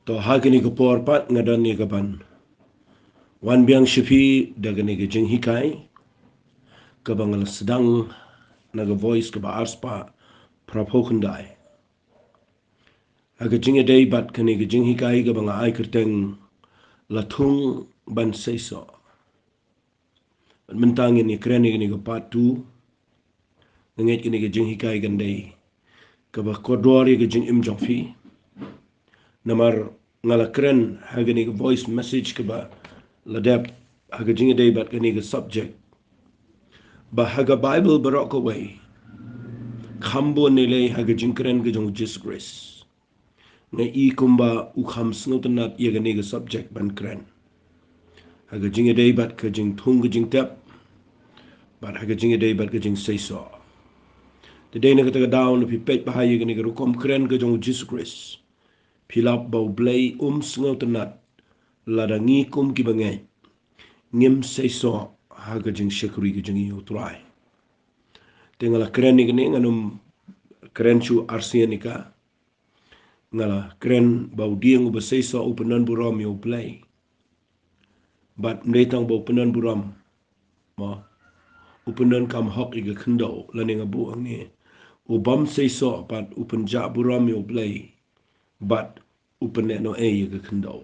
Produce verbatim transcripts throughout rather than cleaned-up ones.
To ha kane ka por pat nga don ïa ka ban wan biang sha phi da kane ka jinghikai kaba nga la sdang na ka Voice kaba arspah phraphew khyndai. Ha ka jingïadei bad kane ka jinghikai kaba nga ai kyrteng La Thung Ban Seisoh. Mynta ngin ïa kren ïa kane ka part two. Nga ngeit kane ka jinghikai kan dei kaba kordor ïa ka jingim jong phi. Namar nga la kren ha kane ka voice message kaba la dep ha ka jingïadei bad kane ka subject, ba ha ka Bible baroh kawei kham bun ne lei ha ka jingkren ka jong u Jisu Khrist. Nga i kumba u kham sngewtynnat ïa kane ka subject ban kren ha ka jingïadei bad ka jingthung ka jingtep, bad ha ka jingïadei bad ka jingseisoh. Te dei na kata ka daw lada phi peit bha ïa kane ka rukom kren ka jong u Jisu Khrist, phi lap ba U Blei um sngewtynnat lada ngi kum ki bangeit ngim seisoh ha ka jingshakri ka jong u Trai. Te nga la kren ïa kane, ngan ym kren shuh arsien ïa ka. Nga la kren ba u dieng uba seisoh u pyndon burom ïa U Blei. Bad ym dei tang ba u pyndon burom, mo, u pyndon kam hok ïa ka khyndew, lane nga buh hangne, u bym seisoh pat u pynjah burom ïa U Blei bad u pynlehnohei ïa ka khyndew.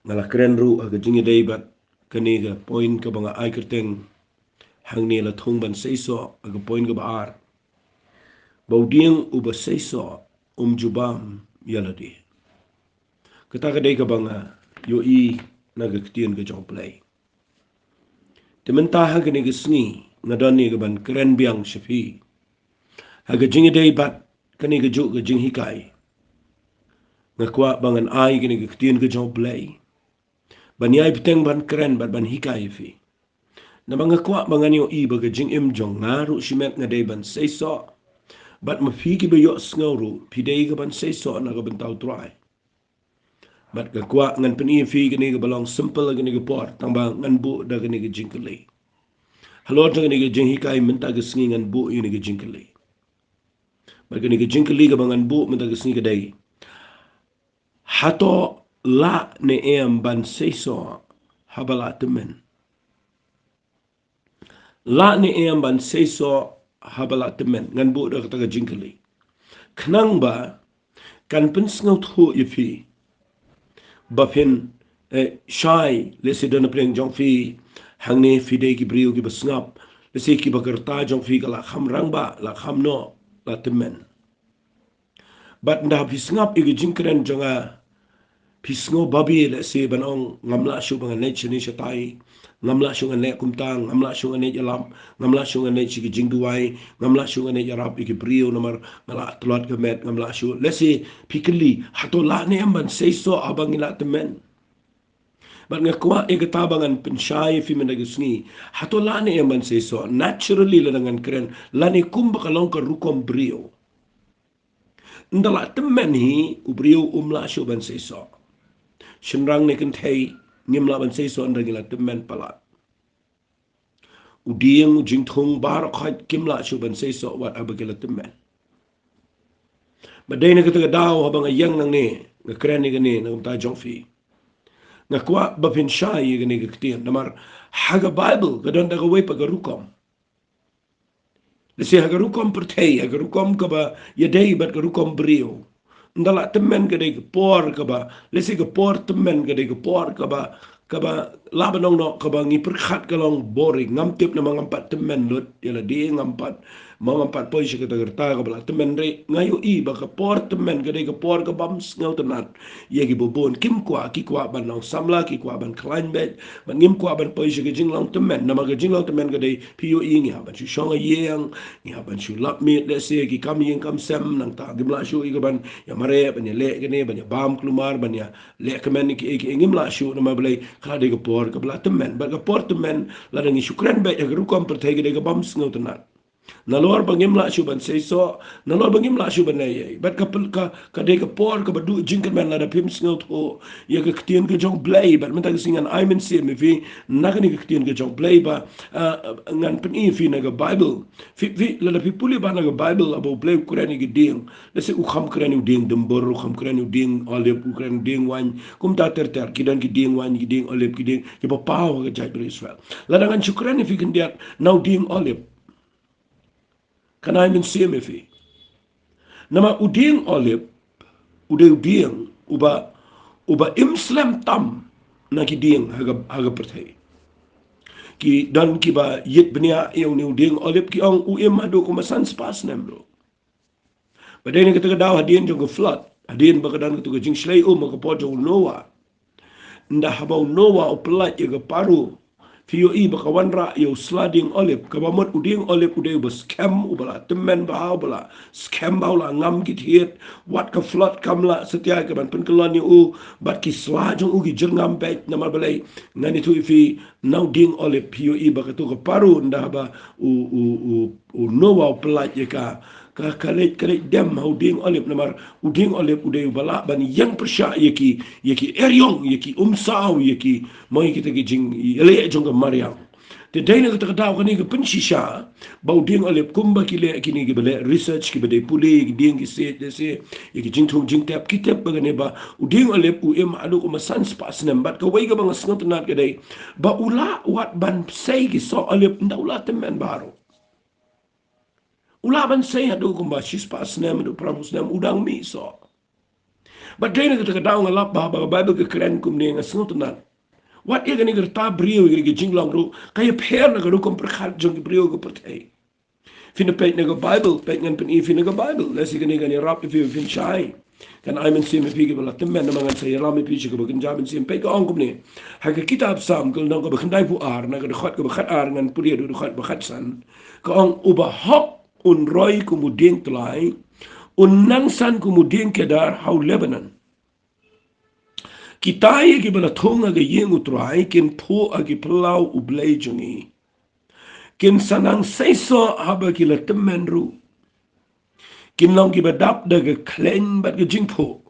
Nga la kren ruh ha ka jingïadei bad kane ka point kaba nga ai kyrteng hangne, La Thung Ban Seisoh, ha ka point kaba ar, ba u dieng uba seisoh um ju bam ïa lade. Kata ka dei kaba nga ïohi na ka ktien ka jong U Blei. Te mynta ha kane ka sngi nga don ïa ka ban kren biang sha phi ha ka jingïadei bad kane kajuh ka jinghikai. Nga kwah ba ngan ai kane ka ktien ka jong U Blei ban ïai bteng ban kren bad ban hikai ïa phi. Namar nga kwah ba ngan ïohi ba ka jingim jong nga ruh shimet nga dei ban seisoh, bad ma phi kiba ïohsngew ruh phi dei ka ban seisoh na ka bynta U Trai. Bad nga kwah ngan pyni ïa phi kane kaba long simple kane ka por, tang ba ngan buh da kane ka jingkylli. Halor jong kane ka jinghikai mynta ka sngi ngan buh ïa kane ka jingkylli. Bad kane ka jingkylli kaba ngan buh mynta ka sngi ka dei: Hato lah ne em ban seisoh haba la tymmen? Lah ne em ban seisoh haba la tymmen? Ngan buh da kata ka jingkylli khnang ba kan pynsngewthuh ïa phi ba phin, eh, shai, lehse don na pdeng jong phi hangne phi dei ki briew kiba sngap, lehse kiba ka rta jong phi ka la kham rangbah, la kham noh, la tymmen. Bad ynda phi sngap ïa ka jingkren jong nga, phi sngew babe, lehse ban ong, ngam lah shuh ba ngan leit shane shatai, ngam lah shuh ngan leh kumta, ngam lah shuh ngan leit ïalap, ngam lah shuh ngan leit sha ki jingduwai, ngam lah shuh ngan leit ïarap ïa ki briew namar nga la tlot ka met, ngam lah shuh. Lehse phi kylli, hato lah ne em ban seisoh haba ngi la tymmen? Bad nga kwah ïa kata ba ngan pynshai ïa phi mynta ka sngi. Hato lah ne em ban seisoh? Naturally, lada ngan kren, lane kumba ka long ka rukom briew, ynda la tymmen hi, u briew um lah shuh ban seisoh. Shynrang ne kynthei, ngim lah ban seisoh ynda ngi la tymmen palat. U dieng, u jingthung, baroh khoit kim lah shuh ban seisoh wat haba ki la tymmen. Bad dei na kata ka daw haba nga ïeng nangne, nga kren ïa kane na ka bynta jong phi, nga kwah ba phin shai ïa kane ka ktien namar ha ka Bible ka don da kawei pat ka rukom. Lehse ha ka rukom pyrthei, ha ka rukom kaba ïadei bad ka rukom briew, ynda la tymmen ka dei ka por kaba, lehse ka por tymmen ka dei ka por kaba, kaba lah ban ong noh kaba ngi pyrkhat ka long boring. Ngam tip namar ngam pat tymmen lut ïa lade, ngam pat, ma ngam pat poi sha kata ka rta kaba la tymmen, hynrei nga ïohi ba ka por tymmen ka dei ka por kabym sngewtynnat ïa kiba bun. Kim kwah, ki kwah ban long samla, ki kwah ban khlaiñ beit, bad ngim kwah ban poi sha ka jinglong tymmen. Namar ka jinglong tymmen ka dei, phi ïohi, ngi hap ban shu shong ha ïing, ngi hap ban shu lap miet, lehse ki kam ïing kam sem, nangta ngim lah shuh ïa ka ban ïamareh, ban ïaleh kane, ban ïabam kulmar, ban ïaleh kmen kiei kiei, ngim lah shuh namar balei? Ka la dei ka por kaba la tymmen. Bad ka por tymmen, lada ngi shu kren beit ha ka rukom pyrthei, ka dei kabym sngewtynnat. Nalor ba ngim lah shuh ban seisoh, nalor ba ngim lah shuh ban leh ei ei. Bad ka pel-, ka, ka dei ka por kaba duh jingkyrmen lada phim sngewthuh ïa ka ktien ka jong U Blei, bad mynta ka sngi ngan ai mynsiem ïa phi na kane ka ktien ka jong U Blei ba, ah, ngan pyni ïa phi na ka Baibl. Phi, phi, lada phi pule bha na ka Baibl, haba U Blei u kren ïa ki dieng, lehse u kham kren ïa u dieng dymbur, u kham kren ïa u dieng olib, u kren ïa u dieng waiñ, kumta ter ter, ki don ki dieng waiñ, ki dieng olib, ki dieng, kiba paw ha ka jaitbynriew Israel. Lada ngan shu kren ïa phi khyndiat na u dieng olib, kan ai mynsiem ïa phi. Namar u dieng olib u dei u dieng uba, uba im slem tam na ki dieng ha ka, ha ka pyrthei. Ki don kiba ïit bniah ïa une u dieng olib, ki ong u im haduh kumba san spah snem ruh. Ba dei na kata ka daw hadien jong ka flood, hadien ba ka don kata ka jingshlei um ha ka por jong u Noah. Ynda haba u Noah u pyllait ïa ka Paro, phi ïohi ba ka wanrah ïa u sla dieng olib, kaba mut u dieng olib u dei uba skhem, uba la tymmen bha, uba la skhem bha, u la ngam ki thied, wat ka flood kam lah satia ka ban pynkyllon ïa u, bad ki sla jong u ki jyrngam beit. Namar balei? Ngan ïathuh ïa phi, na u dieng olib phi ïohi ba kato ka Paro, ynda haba u, u, u, u Noah u pyllait ïa ka, ka, ka leit, ka leit dem ha u dieng olib, namar u dieng olib u dei uba lah ban ïeng pyrshah ïa ki, ïa ki eriong, ïa ki umsaw, ïa ki, mo, ïa kita ki jingïaleh jong ka mariang. Te dei na kata ka daw kane ka pynshisha ba u dieng olib, kumba ki leh kine kiba leh research, kiba dei pule ïa ki dieng ki siej, lehse ïa ki jingthung jingtep, ki tep ba kane ba u dieng olib u im haduh kumba san spah snem. Bad kawei kaba nga sngewtynnat ka dei ba u lah wat ban sei ki soh olib ynda u la tymmen bha ruh. U lah ban sei haduh kumba shispah snem, haduh phra phew snem, u dang mih soh. Bad dei na kata ka daw nga lap bha ba ka Baibl ka kren kumne, nga sngewtynnat. Wat ïa kane ka rta briew, ïa kane ka jinglong ruh ka ïapher na ka rukom pyrkhat jong ki briew ka pyrthei. Phin da peit na ka Baibl, peit, ngan pyni ïa phi na ka Baibl, lehse kane kan ïarap ïa phi, phin shai. Kan ai mynsiem ïa phi kiba la tymmen, namar ngan sa ïalam ïa phi sha kaba kynja mynsiem. Peit, ka ong kumne ha ka kitab Salm, ka lynnong kaba khyndaiphew ar, na ka dkhot kaba khatar ngan pule haduh dkhot ba khatsan. Ka ong, uba hok un roi kum u dieng tlai, un nang san kum u dieng kedar ha u Lebanon. Kita ïa kiba la thung ha ka ïing U Trai kin phuh ha ki phyllaw U Blei jong ngi. Kin sa nang seisoh haba ki la tymmen ruh. Kin long kiba dap da ka khleiñ bad ka jingphuh,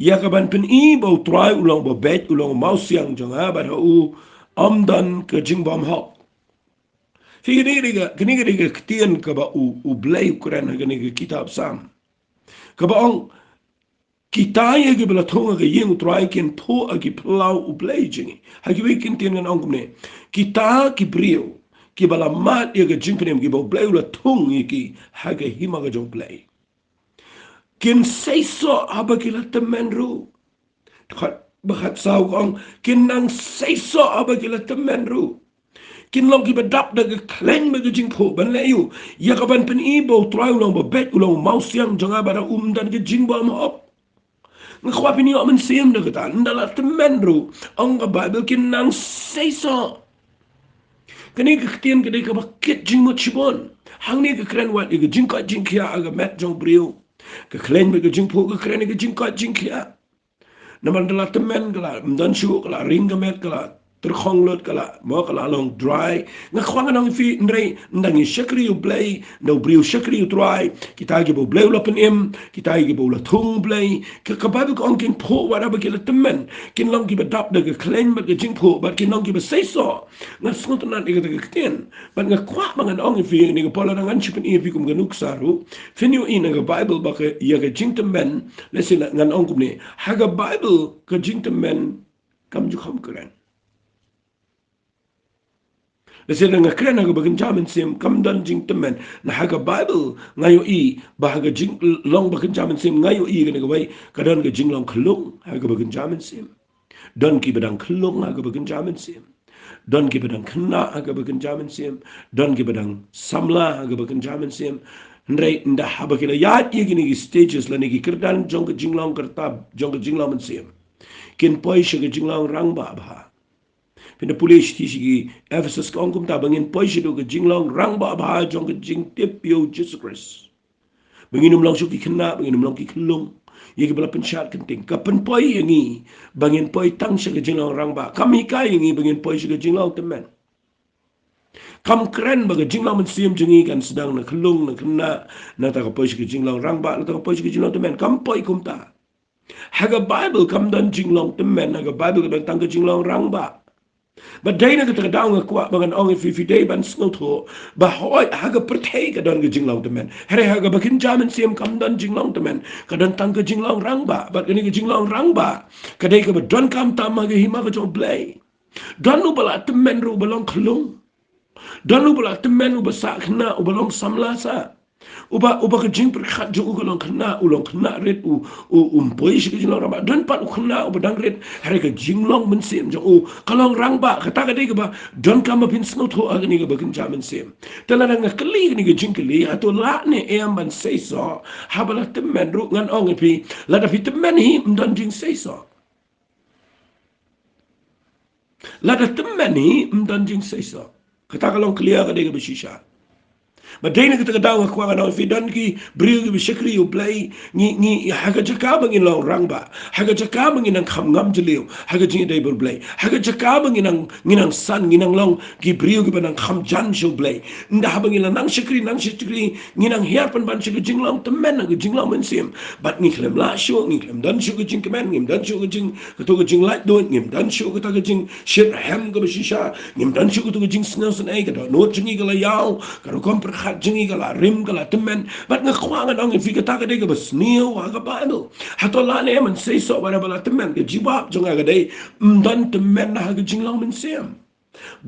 ïa ka ban pyni ba U Trai u long uba beit, u long u mawsiang jong nga, bad ha u ym don ka jingbymhok. Phi, kane ka dei ka, kane ka dei ka ktien kaba u, U Blei u kren ha kane ka kitab Salm, kaba ong, kita ïa kiba la thung ha ka ïing U Trai kin phuh ha ki phyllaw U Blei jong ngi. Ha kiwei ki ktien ngan ong kumne, kita ki briew kiba la mad ïa ka jingpynim, kiba U Blei u la thung ïa ki ha ka hima ka jong U Blei, kin seisoh haba ki la tymmen ruh. Dkhot ba khatsaw ka ong, kin nang seisoh haba ki la tymmen ruh. Kin long kiba dap da ka khleiñ bad ka jingphuh, ban leh aïu? Ïa ka ban pyni ba U Trai u long uba beit, u long u mawsiang jong nga, bad ha u ym don ka jingbymhok. Nga kwah phin ïoh mynsiem da kata, ynda la tymmen ruh, ong ka Baibl, kin nang seisoh. Kane ka ktien ka dei kaba kit jingmut shibun. Hangne ka kren wat ïa ka jingkoit jingkhiah ha ka met jong u briew. Ka khleiñ bad ka jingphuh ka kren ïa ka jingkoit jingkhiah. Namar ynda la tymmen, ka la ym don shuh, ka la ring ka met, ka la tyrkhong lut, ka la, mo, ka la long dry. Nga kwah ngan ong ïa phi, hynrei ynda ngi shakri U Blei, ynda u briew u shakri U Trai, kita kiba U Blei u la pynim, kita kiba u la thung U Blei, ka, ka Baibl ka ong kin phuh wat haba ki la tymmen, kin long kiba dap da ka khleiñ bad ka jingphuh, bad kin long kiba seisoh. Nga sngewtynnat ïa kata ka ktien. Bad nga kwah ba ngan ong ïa phi, kane ka por lada ngan shu pyni ïa phi kum ka nuksa ruh, phin ïohi na ka Baibl ba ka, ïa ka jingtymmen, lehse ngan ong kumne, ha ka Baibl ka jingtymmen kam ju kham kren. Lehse lada nga kren ha kaba kynja mynsiem, kam don jingtymmen. Na ha ka Baibl nga ïohi ba ha ka jinglong ba kynja mynsiem, nga ïohi kane kawei, ka don ka jinglong khyllung ha kaba kynja mynsiem. Don kiba dang khyllung ha kaba kynja mynsiem. Don kiba dang khynnah ha kaba kynja mynsiem. Don kiba dang samla ha kaba kynja mynsiem. Hynrei ynda haba ki la ïaid ïa kine ki stages lane ki kyrdan jong ka jinglong, kyrta jong ka jinglong mynsiem, kin poi sha ka jinglong rangbah bha. Phin da pule shithi sha ki Ephesus, ka ong kumta, ba ngin poi shaduh ka jinglong rangbah bha jong ka jingtip ïa U Jisu Khrist. Ba ngin ym long shuh ki khynnah, ba ngin ym long ki khyllung, ïa kiba la pynshad kynting. Ka pynpoi ïa ngi ba ngin poi tang sha ka jinglong rangbah. Kam hikai ïa ngi ba ngin poi sha ka jinglong tymmen. Kam kren ba ka jinglong mynsiem jong ngi kan sdang na khyllung, na khynnah, nangta ka poi sha ka jinglong rangbah, nangta ka poi sha ka jinglong tymmen. Kam poi kumta. Ha ka Baibl kam don jinglong tymmen, ha ka Baibl ka don tang ka jinglong rangbah. Bad dei na kata ka daw nga kwah ba ngan ong ïa phi, phi dei ban sngewthuh ba hooid ha ka pyrthei ka don ka jinglong tymmen. Hynrei ha kaba kynja mynsiem kam don jinglong tymmen, ka don tang ka jinglong rangbah. Bad kane ka jinglong rangbah ka dei kaba donkam tam ha ka hima ka jong U Blei. Don uba la tymmen ruh uba long khyllung. Don uba la tymmen uba sah khynnah, uba long samla sah. Uba, uba ka jingpyrkhat jong u ka long khynnah, u long khynnah rit, u, u, um poi sha ka jinglong rangbah. Don pat u khynnah uba dang rit, hynrei ka jinglong mynsiem jong u ka long rangbah. Kata ka dei kaba donkam ba phin sngewthuh ha kane kaba kynja mynsiem. Te lada nga kylli kane ka jingkylli, hato lah ne em ban seisoh haba la tymmen ruh? Ngan ong ïa phi, lada phi tymmen hi ym don jingseisoh. Lada tymmen hi ym don jingseisoh. Kata ka long clear, ka dei kaba shisha. Bad dei na kata ka daw nga kwah ngan ong ïa phi, don ki briew kiba shakri ïa U Blei, ngi, ngi, ha ka jaka ba ngin long rangbah, ha ka jaka ba ngin nang kham ngam jylliew ha ka jingïadei bad U Blei, ha ka jaka ba ngin nang, ngin nang san, ngin nang long ki briew kiba nang kham jan sha U Blei. Ynda haba ngi la nang shakri, nang shakri, ngi nang hiar pynban sha ka jinglong tymmen, ka jinglong mynsiem. Bad ngi khlem lah shuh, ngi khlem don shuh ka jingkmen, ngim don shuh ka jing, kato ka jinglaitluid, ngim don shuh kata ka jingshitrhem kaba shisha, ngim don shuh kato ka jingsngewsynei, ka dohnud jong ngi ka la ïaw, ka rukom pyrkhat jong ngi ka la rim, ka la tymmen. Bad nga kwah ngan ong ïa phi, kata ka dei kaba sniew ha ka Baibl. Hato lah ne em ban seisoh haba la tymmen? Ka jubab jong nga ka dei, ym don tymmen ha ka jinglong mynsiem.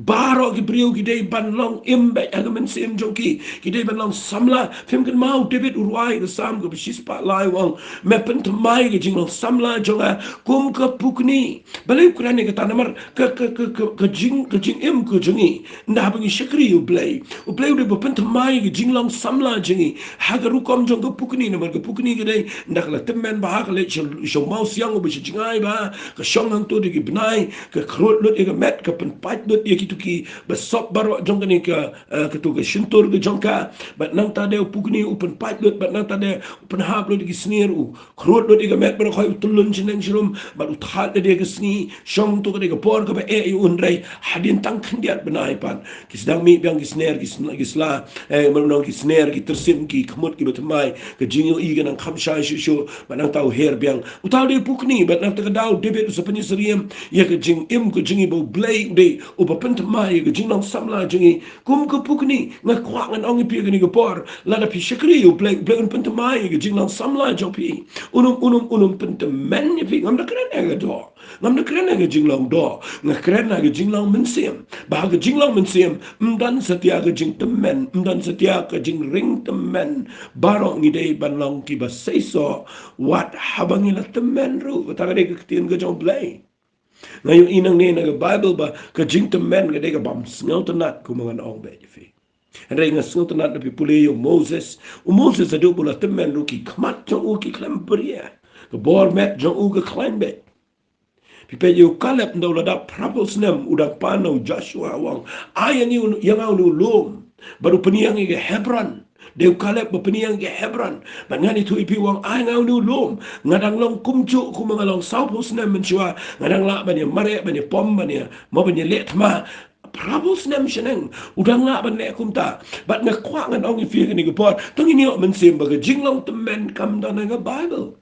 Baroh ki briew ki dei ban long im beit ha ka mynsiem jong ki. Ki dei ban long samla. Phim kynmaw, David u rwai ka Salm kaba shispah lai, u ong, me pynthymmai ka jinglong samla jong nga kum ka pukni. Balei u kren ïa kata? Namar ka, ka, ka, ka, ka jing, ka jingim ka jong ngi, ynda haba ngi shakri ïa U Blei, U Blei u dei ba pynthymmai ka jinglong samla jong ngi ha ka rukom jong ka pukni. Namar ka pukni ka dei, ynda ka la tymmen bha, ka leit sha, sha u mawsiang uba sha jngai bha, ka shong hangto da ki bnai, ka khrud lut ïa ka met, ka pynpait lut ïa kito kiba sop baroh jong kane ka, eh, kato ka shyntur ka jong ka. Bad nangta de u pukni u pynpait lut, bad nangta de u pynhap lut ïa ki snier, u khrud lut ïa ka met baroh, u tyllun shaneng sharum, bad u thait lut ïa ka sngi. Shong to ka dei ka por kaba eh ïa u, hynrei hadien tang khyndiat bnai pat ki sdang mih biang ki snier, ki sla, ki sla, eh, mano ki snier, ki tyrsim, ki khmut kiba thymmai, ka jingïohi ka nang kham shai shuh shuh, bad nangta u her biang. Uta u dei u pukni. Bad nangta ka daw David u sa pynïasyriem ïa ka jingim ka jong ngi ba U Blei u dei uba pynthymmai ïa ka jinglong samla jong ngi kum ka pukni. Nga kwah ngan ong ïa phi ha kane ka por, lada phi shakri ïa U Blei, U Blei un pynthymmai ïa ka jinglong samla jong phi. Un ym, un ym, un ym pyntymmen ïa phi. Ngam da kren ha ka doh, ngam da kren ha ka jinglong doh, nga kren ha ka jinglong mynsiem. Ba ha ka jinglong mynsiem ym don satia ka jingtymmen, ym don satia ka jingring tymmen. Baroh ngi dei ban long kiba seisoh wat haba ngi la tymmen ruh. Kata ka dei ka ktien ka jong U Blei. Nga ïohi nangne na ka Baibl ba ka jingtymmen ka dei kaba ym sngewtynnat, kumba ngan ong beit ïa phi. Hynrei nga sngewtynnat lada phi pule ïa u Moses. U Moses haduh ba u la tymmen ruh ki khmat jong u ki khlem bria. Ka bor met jong u ka khlaiñ beit. Phi peit ïa u Kaleb, ynda u la dap phraphew snem, u dang pan na u Joshua, u ong, ai ïa ngi u, ïa nga une u lum. Bad u pynïeng ïa ka Hebron. Dei u Kaleb ba pynïeng ïa ka Hebron. Bad ngan ïathuh ïa phi, u ong, ai nga une u lum. Nga dang long kumjuh kumba nga long sawphew snem mynshuwa. Nga dang lah ban ïa mareh, ban ïa pom, ban ïa, mo ban ïa leh thma. Phraphew snem shaneng u dang lah ban leh kumta. Bad nga kwah ngan ong ïa phi ha kane ka por, to ngin ïoh mynsiem ba ka jinglong tymmen kam don ha ka Baibl.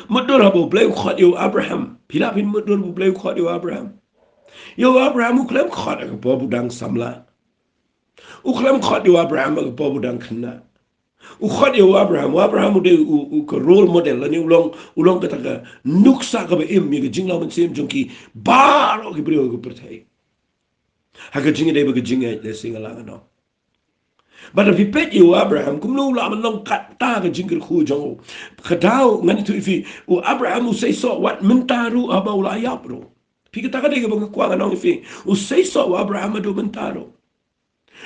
Mutdur haba U Blei u khot ïa u Abraham. Phi lah phin mutdur ba U Blei u khot ïa u Abraham? Ïa u Abraham u khlem khot ha ka por ba u dang samla. U khlem khot ïa u Abraham ha ka por ba u dang khynnah. U khot ïa u Abraham, u Abraham u dei u, u ka role model, lane u long, u long kata ka nuksa kaba im ïa ka jinglong mynsiem jong ki baroh ki briew ha ka pyrthei. Ha ka jingïadei bad ka jingngeit, lehse nga lah ngan ong. Bad lada phi peit ïa u Abraham, kumno u lah ban long kata ka jingkyrkhu jong u? Ka daw ngan ïathuh ïa phi, u Abraham u seisoh wat mynta ruh haba u la ïap ruh. Phi, kata ka dei kaba nga kwah ngan ong ïa phi. U seisoh u Abraham haduh mynta ruh.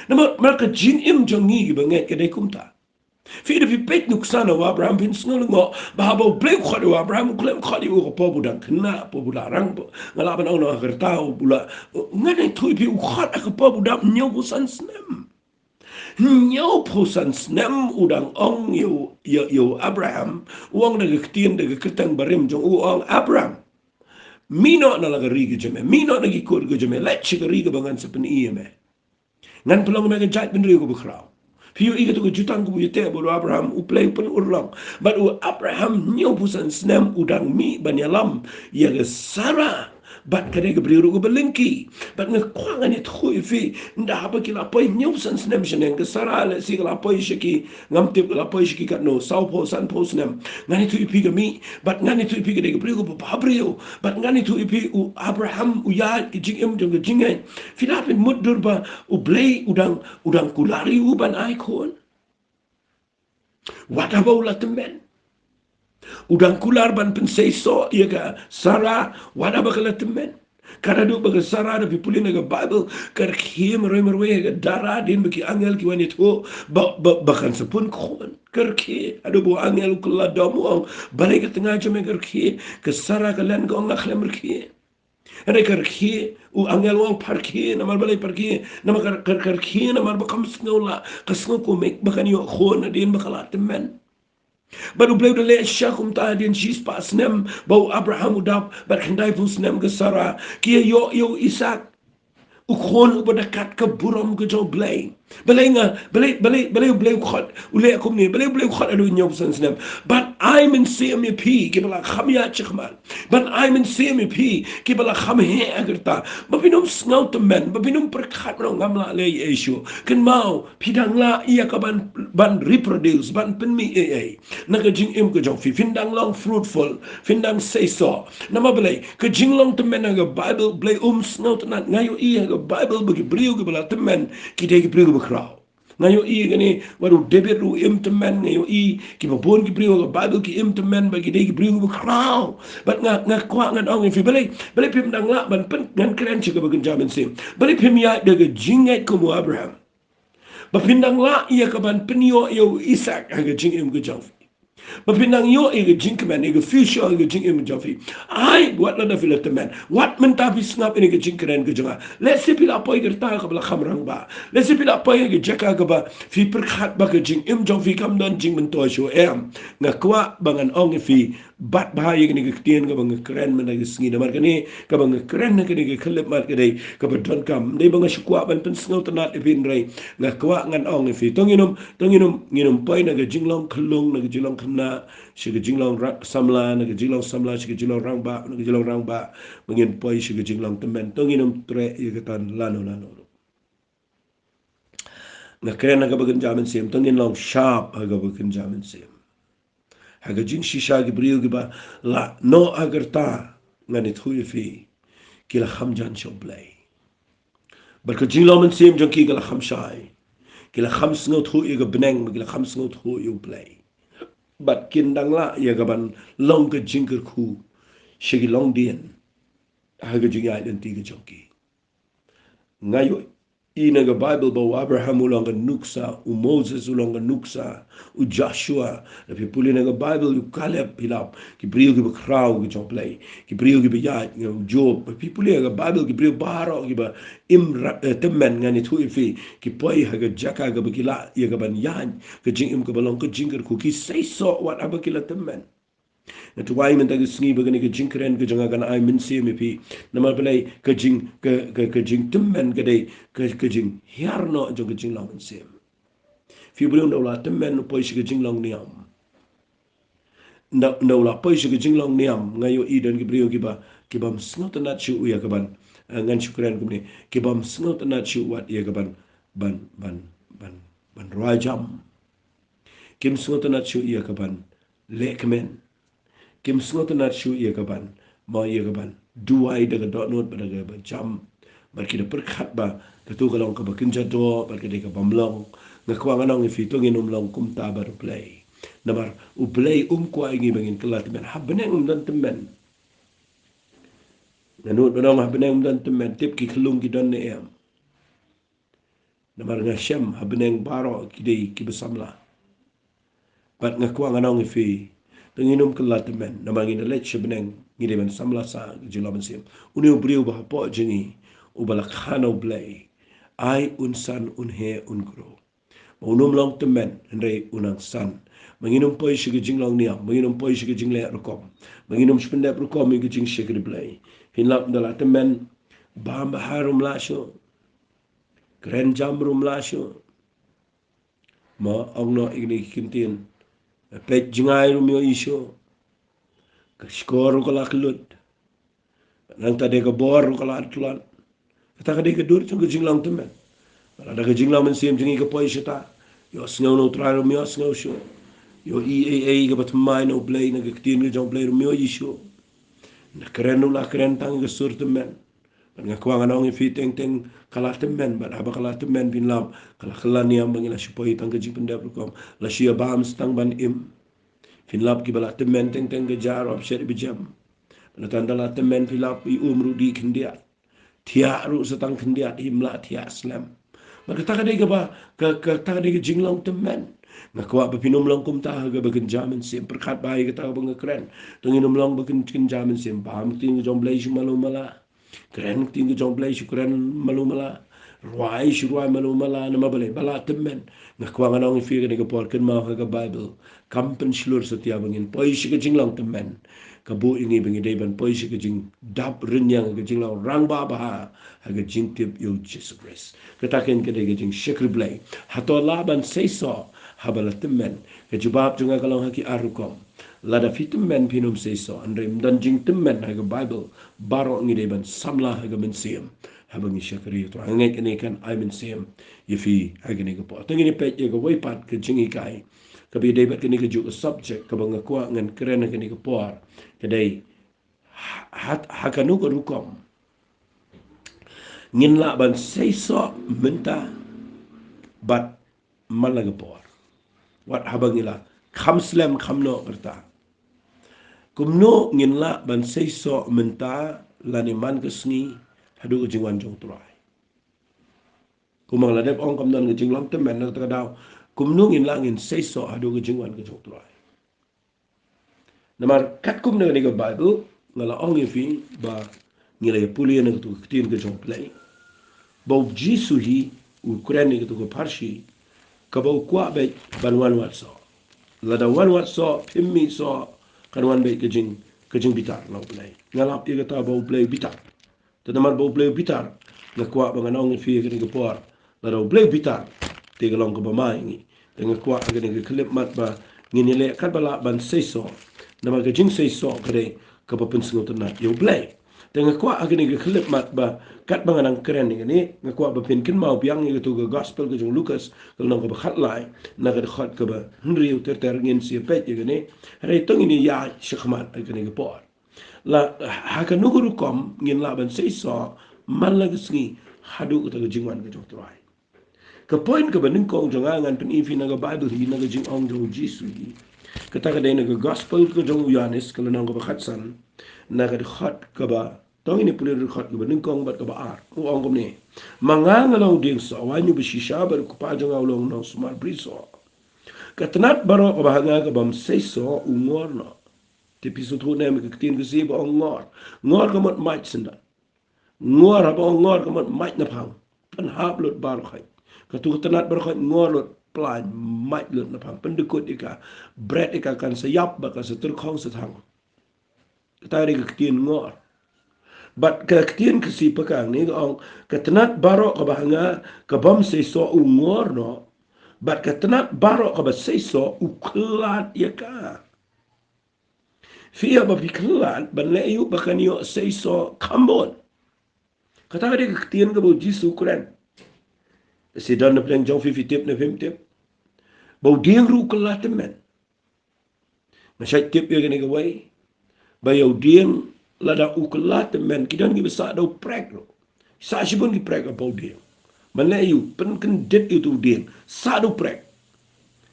Namar, namar ka jingim jong ngi kiba ngeit ka dei kumta. Phi, lada phi peit nuksa na u Abraham phin sngew lyngngoh ba haba U Blei u khot ïa u Abraham u khlem khot ïa u ha ka por ba u dang khynnah, por ba u la rang, ba nga lah ban ong na ka rta u la, ngan ïathuh ïa phi, u khot ha ka por ba u dang hynñiewphew san snem. Hynñiewphew san snem u dang ong ïa u, ïa, ïa u Abraham, u ong da ka ktien, da ka kyrteng barim jong u, u ong, Abram. Mih noh na la ka ri ka jong me, mih noh na ki kur ka jong me, leit sha ka ri kaba ngan sa pyni ïa me. Ngan pynlong ïa me ka jaitbynriew kaba khraw. Phi ïohi kato ka jutang kaba u ïateh bad u Abraham, U Blei u pynurlong. Bad u Abraham hynñiewphew san snem u dang mih ban ïalam ïa ka Sara. Bad ka dei ka briew ruh kaba lyngkhi. Bad nga kwah ngan ïathuh ïa phi, ynda haba ki la poi hynñiewphew san snem shaneng, ka Sara lehse ka la poi sha ki, ngam tip ka la poi sha ki katno, sawphew, sanphew snem. Ngan ïathuh ïa phi ka mih, bad ngan ïathuh ïa phi ka dei ka briew kaba bhabriew. Bad ngan ïathuh ïa phi u Abraham u ïaid ka jingim jong ka jingngeit. Phi lah phin mutdur ba U Blei u dang, u dang kular ïa u ban ai khun. Wat haba u la tymmen. U dang kular ban pynseisoh ïa ka Sara, wat haba ka la tymmen. Ka la duh ba ka Sara, da phi pule na ka Baibl, ka rkhie marwei marwei ha ka dara, hadien ba ki angel ki wan ïathuh ba, ba, ba kan sa pun khun. Ka rkhie, haduh ba u angel u kylla dom u ong, balei ka tnga jong me ka rkhie? Ka Sara ka len ka ong nga khlem rkhie. Hynrei ka rkhie, u angel u ong pha rkhie, namar balei pha rkhie? Namar ka, ka, ka rkhie, namar ba kam sngew lah, ka sngew kumne ba kan ïoh khun hadien ba ka la tymmen. Bad U Blei u da leh shisha kumta hadien shispah snem ba u Abraham u dap, bad khyndaiphew snem ka Sara, ki ïa ïoh ïa u Isaak. U khun uba da kat ka burom ka jong U Blei. Balei nga, balei, balei, balei U Blei u khot, u leh kumne, balei U Blei u khot haduh hynñiewphew san snem. Ban ai mynsiem ïa phi kiba la kham ïaid shakhmat. Ban ai mynsiem ïa phi kiba la kham heh ha ka rta. Ba phin ym sngew tymmen, ba phin ym pyrkhat ba ngam lah leh ei ei shuh. Kynmaw, phi dang lah ïa ka ban, ban reproduce, ban pynmih ei ei. Na ka jingim ka jong phi, phin dang long fruitful, phin dang seisoh. Namar balei, ka jinglong tymmen ha ka Baibl, U Blei um sngewtynnat, nga ïohi ha ka Baibl ba ki briew kiba la tymmen, ki dei ki briew kiba khraw. Nga ïohi kane, wat u David ruh u im tymmen, nga ïohi, kiba bun ki briew ha ka Baibl ki im tymmen, bad ki dei ki briew kiba khraw. Bad nga, nga kwah ngan ong ïa phi, balei, balei phim dang lah ban pyn, ngan kren sha kaba kynja mynsiem. Balei phim ïaid da ka jingngeit kum u Abraham. Ba phin dang lah ïa ka ban pynïoh ïa u Isaak ha ka jingim ka jong phi. Ba phin dang ïoh ïa ka jingkmen, ïa ka future ha ka jingim ka jong phi. Ai, wat lada phi la tymmen. Wat mynta phi sngap ïa ka jingkren ka jong nga. Lehse phi la poi ha ka rta kaba la kham rangbah. Lehse phi la poi ha ka jaka kaba phi pyrkhat ba ka jingim jong phi kam don jingmyntoi shuh, em. Nga kwah ba ngan ong ïa phi, bat bha ïa kane ka ktien kaba nga kren mynta ka sngi, namar kane kaba nga kren ha kane ka khyllipmat ka dei kaba donkam. Dei ba nga shu kwah ban pynsngewtynnat ïa phi, hynrei nga kwah ngan ong ïa phi, to ngin ym, to ngin ym, ngin ym poi na ka jinglong khyllung, na ka jinglong khynnah sha ka jinglong ra-, samla, na ka jinglong samla sha ka jinglong rangbah, na ka jinglong rangbah ba ngin poi sha ka jinglong tymmen. To ngin ym treh ïa kata lano lano. Nga kren ha kaba kynja mynsiem, to ngin long sharp ha kaba kynja mynsiem. Ha ka jingshisha ki briew kiba la noh ha ka rta, ngan ïathuh ïa phi, ki la kham jan sha U Blei. Bad ka jinglong mynsiem jong ki ka la kham shai. Ki la kham sngewthuh ïa ka bneng, ki la kham sngewthuh ïa U Blei. Bad kin dang lah ïa ka ban long ka jingkyrkhu sha ki longdien ha ka jingïaid lynti ka jong ki. Nga ïohi na ka Baibl ba u Abraham u long ka nuksa, u Moses u long ka nuksa, u Joshua, lada phi pule na ka Baibl, u Kaleb, phi lap, ki briew kiba khraw ka jong U Blei, ki briew kiba ïaid, nga, u Job, lada phi pule na ka Baibl, ki briew baroh kiba im ra-, eh, tymmen, ngan ïathuh ïa phi, ki poi ha ka jaka kaba ki lah ïa ka ban ïaid ka jingim kaba long ka jingkyrkhu, ki seisoh wat haba ki la tymmen. Nga duwai mynta ka sngi ba kane ka jingkren ka jong nga kan ai mynsiem ïa phi. Namar balei, ka jing, ka, ka, ka jingtymmen ka dei ka, ka jinghiar noh jong ka jinglong mynsiem. Phi briew, ynda u la tymmen u poi sha ka jinglong niam. Ynda, ynda u la poi sha ka jinglong niam, nga ïohi don ki briew kiba, kibym sngewtynnat shuh ïa ka ban, eh, ngan shu kren kumne, kibym sngewtynnat shuh wat ïa ka ban, ban, ban, ban, ban rwai jam. Kim sngewtynnat shuh ïa ka ban leh kmen. Kim sngewtynnat shuh ïa ka ban, mo, ïa ka ban duwai da ka dohnud bad da kaba jam. Bad ki da pyrkhat ba kato ka long kaba kynja doh bad ka dei kaba ym long. Nga kwah ngan ong ïa phi, to ngin ym long kumta bad U Blei. Namar U Blei um kwah ïa ngi ba ngin kylla tymmen. Ha bneng ym don tymmen. Nga nud ban ong ha bneng ym don tymmen, tip ki khyllung ki don ne em. Namar nga shem ha bneng baroh ki dei kiba samla. Bad nga kwah ngan ong ïa phi, to ngin ym kylla tymmen, namar ngi da leit sha bneng, ngi dei ban samla sah ka jinglong mynsiem. Une u briew uba hapoh jong ngi, uba la khana U Blei, ai un san, un heh, un grow. Ba un ym long tymmen, hynrei un nang san. Ba ngin ym poi sha ka jinglong niam, ba ngin ym poi sha ka jingleh rukom, ba ngin ym shu pyndep rukom ïa ka jingshakri Blei. Phin lap da la tymmen, bam bha ruh ym lah shuh. Kren jam ruh ym lah shuh. Mo, ong noh ïa kine ki ktien. Peit jngai ruh ym ïohi shuh. Ka shkor ruh ka la kyllut. Nangta de ka bor ruh ka la tlot. Kata ka dei ka dur jong ka jinglong tymmen. Lada ka jinglong mynsiem jong ngi ka poi shata, ïohsngew na U Trai ruh ym ïohsngew shuh. Ïohi ei ei kaba thymmai na U Blei, na ka ktien ka jong U Blei ruh ym ïohi shuh. Na kren ruh la kren tang ka sur tymmen. Bad nga kwah ngan ong ïa phi, teng teng ka la tymmen, bad haba ka la tymmen phin lap, ka la kylla niam ba ngi la shu poi tang ka jingpyndep rukom, la shu ïa bam sa tang ban im. Phin lap kiba la tymmen teng teng ka ja ruh hap shet iba jem. Bad tang da la tymmen phin lap i um ruh dih khyndiat. Thiah ruh sa tang khyndiat, im lah thiah slem. Bad kata ka dei kaba, ka, kata ka dei ka jinglong tymmen. Nga kwah ba phin ym long kumta ha kaba kynja mynsiem, pyrkhat bha ïa kata kaba nga kren. To ngin ym long ba kyn, kynja mynsiem, bam ktien ka jong U Blei shu malu mala. Kren ktien ka jong U Blei shu kren malu mala. Rwai shu rwai malu mala, namar balei? Ba la tymmen. Nga kwah ngan ong ïa phi kane ka por, kynmaw ha ka Baibl, kam pynshlur satia ba ngin poi sha ka jinglong tymmen. Ka buh ïa ngi ba ngi dei ban poi sha ka jingdap rynïeng, ka jinglong rangbah bha ha ka jingtip ïa U Jisu Khrist. Kata kein ka dei ka jingshakri Blei. Hato lah ban seisoh haba la tymmen? Ka jubab jong nga ka long ha ki ar rukom. Lada phi tymmen phin ym seisoh, hynrei ym don jingtymmen ha ka Baibl baroh ngi dei ban samla ha ka mynsiem. Haba ngi shakri ïa U Trai, nga ngeit kane kan ai mynsiem ïa phi ha kane ka por. To ngin ïa peit ïa kawei pat ka jinghikai kaba ïadei bad kane kajuh ka subject kaba nga kwah ngan kren ha kane ka por. Ka dei ha, ha, ha kano ka rukom ngin lah ban seisoh mynta bad man la ka por, wat haba ngi la kham slem kham noh ka rta. Kumno ngin lah ban seisoh mynta lane man ka sngi haduh ka jingwan jong U Trai? Kumba la dep ong, kam don ka jinglong tymmen, na kata ka daw kumno ngin lah ngin seisoh haduh ka jingwan ka jong U Trai? Namar katkum na kane ka Baibl, nga la ong ïa phi ba ngi la ïa pule na katu ka ktien ka jong U Blei, ba U Jisu hi u kren ïa katu ka pharshi kaba u kwah beit ban wan wat soh. Lada wan wat soh, phim mih soh, kan wan beit ka jing, ka jingbitar na U Blei. Nga lap ïa kata ba U Blei u bitar. Te namar ba U Blei u bitar, nga kwah ba ngan ong ïa phi ha kane ka por, lada U Blei u bitar, te ka long kaba ma ïa ngi. Te nga kwah ha kane ka khyllipmat ba ngin ïa leh katba lah ban seisoh. Namar ka jingseisoh ka dei kaba pynsngewtynnat ïa U Blei. Te nga kwah ha kane ka khyllipmat ba katba nga nang kren ïa kane, nga kwah ba phin kynmaw biang ïa katu ka Gospel ka jong u Lukas, ka lynnong kaba khatlai, na ka dkhot kaba hynriew ter ter, ngin sa ïa peit ïa kane. Hynrei to ngin ïa ïaid shakhmat ha kane ka por. La, ha kano ka rukom ngin lah ban seisoh man la ka sngi haduh kata ka jingwan ka jong U Trai? Ka point kaba nyngkong jong nga, ngan pyni ïa phi na ka Baibl hi, na ka jingong jong U Jisu hi. Kata ka dei na ka Gospel ka jong u Ïoannis, ka lynnong kaba khatsan, na ka dkhot kaba, to ngin ïa pule dkhot kaba nyngkong bad kaba ar. U ong kumne: Ma nga nga long u dieng soh, uwei uba shisha bad u kpa jong nga u long u nongsumar bri soh. Ka tnat baroh kaba ha nga ka bym seisoh u ngor noh. Te phi sngewthuh ne em ïa ka ktien Khasi ba ong ngor? Ngor ka mut mait syndah. Ngor, haba ong ngor ka mut mait na phang. Pynhap lut baroh khoit. Katu ka tnat baroh khoit ngor lut, plaiñ, mait lut na phang. Pyndykut ïa ka, bret ïa ka, kan sa ïap bad kan sa tyrkhong sa thang. Kata ka dei ka ktien ngor. Bad ka ktien Khasi pakang ne ka ong, ka tnat baroh kaba ha nga ka bym seisoh u ngor noh. Bad ka tnat baroh kaba seisoh u khlad ïa ka. Phi ïoh ba phi khlad ban leh aïu ba kan ïoh seisoh kham bun? Kata ka dei ka ktien kaba U Jisu u kren. Shi don na pdeng jong phi, phi tip ne phim tip, ba u dieng ruh u kylla tymmen. Nga shait tip ïa kane kawei, ba ïa u dieng lada u kylla tymmen, ki don kiba sah da u prek ruh. Sah shibun ki prek ha u dieng. Ban leh aïu? Pynkyndit ïa utu u dieng, sah da u prek.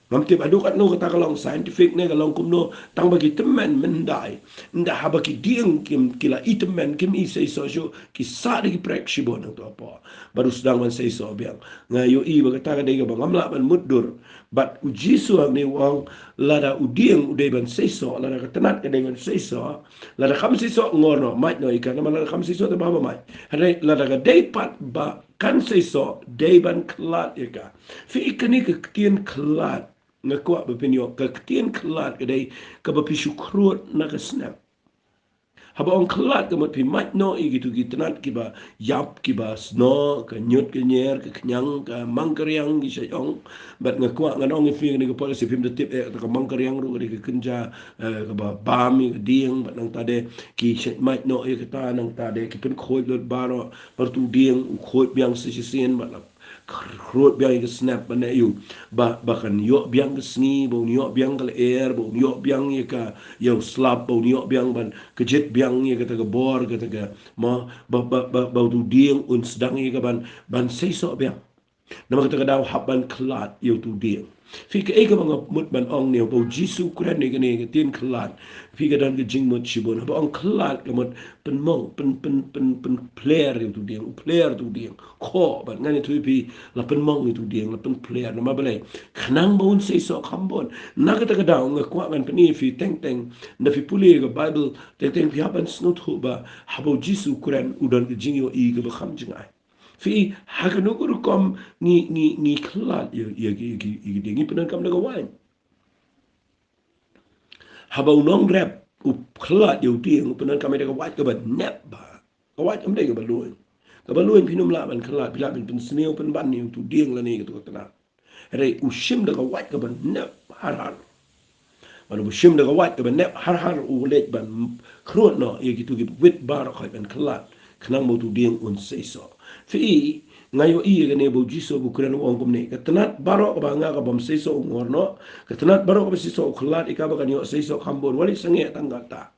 Ngam tip haduh katno kata ka long scientific ne ka long kumno, tang ba ki tymmen mynhyndai, ynda haba ki dieng kim, ki la i tymmen, kim i seisoh shuh, ki sah da ki prek shibun hangto hapoh. Bad u sdang ban seisoh biang. Nga ïohi ba kata ka dei kaba ngam lah ban mutdur. Bad U Jisu hangne u ong, lada u dieng u dei ban seisoh, lada ka tnat ka dei ban seisoh, lada kam seisoh ngor noh, mait noh ïa ka, namar lada kam seisoh te ba haba mait. Hynrei lada ka dei pat ba kan seisoh, dei ban khlad ïa ka. Phi i kane ka ktien khlad, nga kwah ba phin ïoh, ka ktien khlad ka dei kaba phi shu khrud na ka snep. Haba ong khlad ka mut phi mait noh ïa kitu ki tnat kiba ïap, kiba snoh, ka ñiut ka ñier, ka khñiang, ka mangkariang, ki shait ong. Bad nga kwah ngan ong ïa phi kane ka por, lehse phim da tip, eh, ka mangkariang ruh ka dei ka kynja, eh, kaba bam ïa ka dieng, bad nangta de ki shait mait noh ïa kata, nangta de ki pynkhuid lut baroh, bad utu dieng u khuid biang sa shisien, bad la khuid biang ïa ka snep, bad ne ïoh ba, ba kan ïoh biang ka sngi, ba un ïoh biang ka lyer, ba un ïoh biang ïa ka, ïa u slap, ba un ïoh biang ban kjit biang ïa kata ka bor, kata ka, mo, ba, ba, ba, ba utu dieng un sdang ïa ka ban, ban seisoh biang. Namar kata ka daw hap ban khlad ïa utu dieng. Phi, kaei kaba nga mut ban ong ne, ba u Jisu u kren ïa kane ka ktien khlad, phi, ka don ka jingmut shibun. Haba ong khlad ka mut pynmong, pyn, pyn, pyn, pynphler ïa utu dieng, u phler utu dieng. Khoh, bad ngan ïathuh ïa phi, la pynmong ïa utu dieng, la pynphler. Namar balei? Khnang ba un seisoh kham bun. Na kata ka daw nga kwah ngan pyni ïa phi teng teng, lada phi pule ïa ka Baibl teng teng phi hap ban sngewthuh ba haba u Jisu u kren u don ka jingïohi kaba kham jngai. Phi, ha kano ka rukom ngi, ngi, ngi khlad ïa, ïa, ïa, ïa, ïa, ngi pyndonkam da ka waiñ. Haba u nongrep u khlad ïa u dieng, u pyndonkam ïa ka wait kaba nep bha. Ka wait kam dei kaba luiñ. Kaba luiñ phin ym lah ban khlad, phi lah ban pynsniew pynban ïa utu dieng lane ïa katu ka tnat. Hynrei u shim da ka wait kaba nep har har. Bad u shim da ka wait kaba nep har har, u leit ban khrud noh ïa kitu ki wit baroh khoit ban khlad, khnang ba utu dieng un seisoh. Phi, nga ïohi ïa kane ba u Jisu u kren u ong kumne: Ka tnat baroh kaba ha nga ka bym seisoh u ngor noh. Ka tnat baroh kaba seisoh u khlad ïa ka ba kan ïoh seisoh kham bun. Wat leit sangeh tang katta.